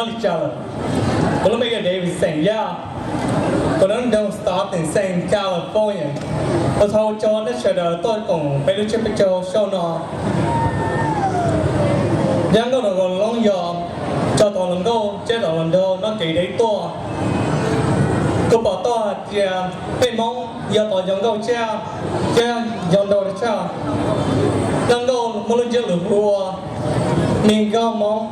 Li cas lawm? Kuv lub npe yog David Xeem Yaj, kuv nyob nroog Stockton, California. Kuv thov ua tsaug nej sawv daws tuaj koom peb lub tsiab peb caug show no. Yaj nkauj Noo Loob yog tso tau hluas nkauj thiab tau hluas nraug nyob kev deb tuaj. Kuv pom tau hais tias peb Hmoob yog tus yau nkauj thiab, thiab yau nraug tshaj. Yaj nkauj muaj lub ntsiab lus hu ua Me Nkauj Hmoob.